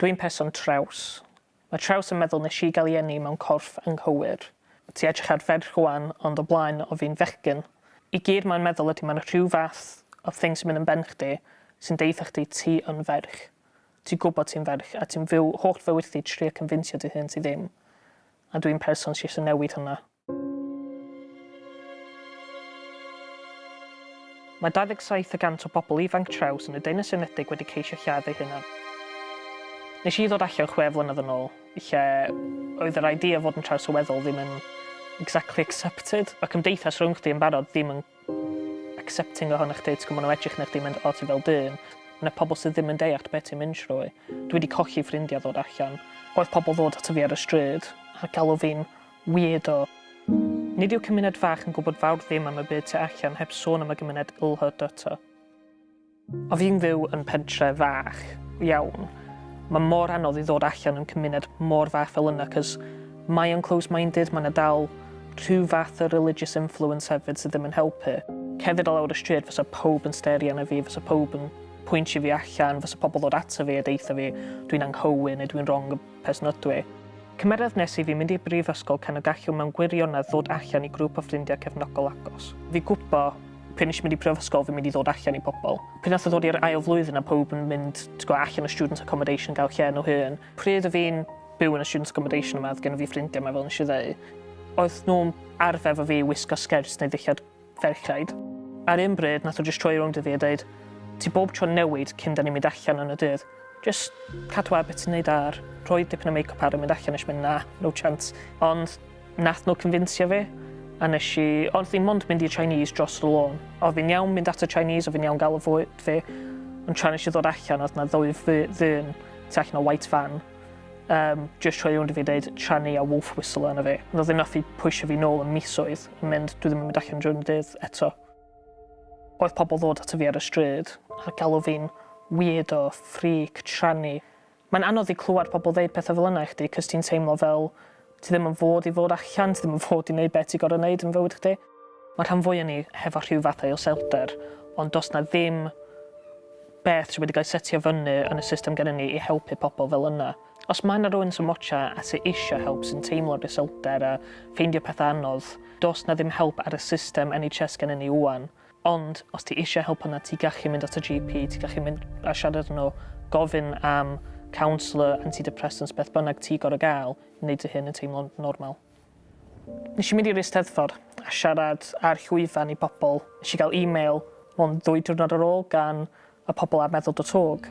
Dwi'n person traws. Mae traws yn meddwl nes i gael ei eni mewn corff anghywir. Ti edrych ar ferch rwan, ond o blaen o fi'n fechgyn. I gyd mae'n meddwl ydy mae'n rhyw fath o thing sy'n mynd yn ben chdi sy'n deutha chdi ti yn ferch. Ti'n gwybod ti'n ferch a ti'n fyw holl fywyd chdi trio confinsio dy hun ti ddim. A dwi'n person sy eisiau newid hwnna. Mae 27 y gant o bobl ifanc traws yn y Deyrnas Unedig wedi ceisio lladd eu hunain. Nes i ddod allan 6 flynedd yn ôl, lle oedd yr idea o fod yn trawsryweddol ddim yn exactly accepted. Mae cymdeithas rhwng chdi yn barod ddim yn accepting ohono chdi, ti'n gwybod, maen nhw'n edrych arna chdi mynd, o, ti fel dyn. Mae 'na pobl sydd ddim yn deall beth ti'n mynd trwy. Dwi wedi colli ffrindiau ddod allan. Oedd pobl ddod ato fi ar y stryd a galw fi'n weirdo. Nid yw cymuned fach yn gwybod fawr ddim am y byd tu allan heb sôn am y gymuned LHDT. O fi'n fyw yn pentre fach iawn, mae mor anodd i ddod allan yn cymuned mor fach fel yna cos mae o'n close-minded, mae yna dal rhyw fath o religious influence hefyd sydd ddim yn helpu. Cerdded o lawr y stryd fysa pawb yn stario arna fi, fysa pawb yn pwyntio fi allan, fysa pobl ddod ato fi a deutha fi dwi'n anghywir neu dwi'n wrong person ydw i. Cymerodd nes i fi mynd i'r brifysgol can y gallwn mewn gwirionedd ddod allan i grŵp o ffrindiau cefnogol agos. Fi gwbo pryd nes i mynd i prifysgol fi'n mynd i ddod allan i pobl. Pryd nath o ddod i'r ail flwyddyn a pawb yn mynd t'gwo allan o student accommodation gael lle nhw hun. Pryd o fi'n byw yn y student accommodation yma oedd gen fi ffrindiau yma fel nes i ddeu. Oedd nhw'n arfer efo fi wisgo sgert neu ddillad ferchaid. Ar un bryd nath o jyst troi rownd i fi a deud ti bob tro'n newid cyn 'da ni'n mynd allan yn y dydd. Jyst cadw ar beth ti'n neud ar rhoi dipyn o make-up ar a mynd allan. Nes i mynd na, no chance. Ond nath nhw convinsio fi a nes i, ond ddim ond mynd i'r Chinese dros y lôn. Oedd fi'n iawn mynd at y Chinese, oedd fi'n iawn gael y fwyd fi. Ond tra nes i ddod allan, oedd na ddwy ddyn tu allan o white van just troi rownd i fi dweud tranny a wolf whistle arno fi. Ond oedd ddim nath i pwysio fi nôl yn misoedd yn mynd, dwi ddim yn mynd allan drwy'n dydd eto. Oedd pobl ddod ato fi ar y stryd a galw fi'n weirdo, freak, tranny. Mae'n anodd i clywed pobl ddeud pethau fel yna i chdi, cos ti'n teimlo fel ti ddim yn fod i fod allan, ti ddim yn fod i wneud beth ti'n gorfod wneud yn fywyd chdi. Mae rhan fwya ni hefo rhyw fath o iselder, ond does na ddim beth sydd wedi cael ei setio fyny yn y system gennym ni i helpu pobl fel yna. Os mae yna rhywun sy'n watcha a sy'n eisiau help, sy'n teimlo'r iselder a ffeindio pethau anodd, does na ddim help ar y system NHS gennym ni ŵan. Ond os ti eisiau help yna, ti gallu mynd at y GP, ti gallu mynd a siarad â nhw, gofyn am counsellor, antidepressants, beth bynnag ti gorau gael i wneud dy hun yn teimlo'n normal. Nes i mynd i'r Eisteddfod a siarad ar llwyfan i bobl. Nes i gael e-mail mond ddwy diwrnod ar ôl gan y pobl ar meddwl.org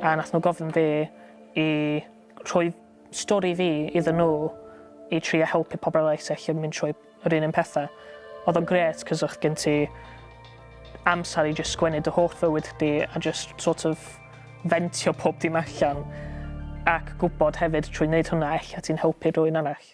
a nath nhw gofyn fi i rhoi stori fi iddyn nhw i trio helpu pobl eraill sy'n allu mynd trwy yr un un pethau. Oedd o'n grêt cos o'ch gen ti amser i just sgwennu dy holl fywyd chdi a just sort of fentio pob dim allan ac gwybod hefyd trwy wneud hwnna ella ti'n helpu rhywun arall.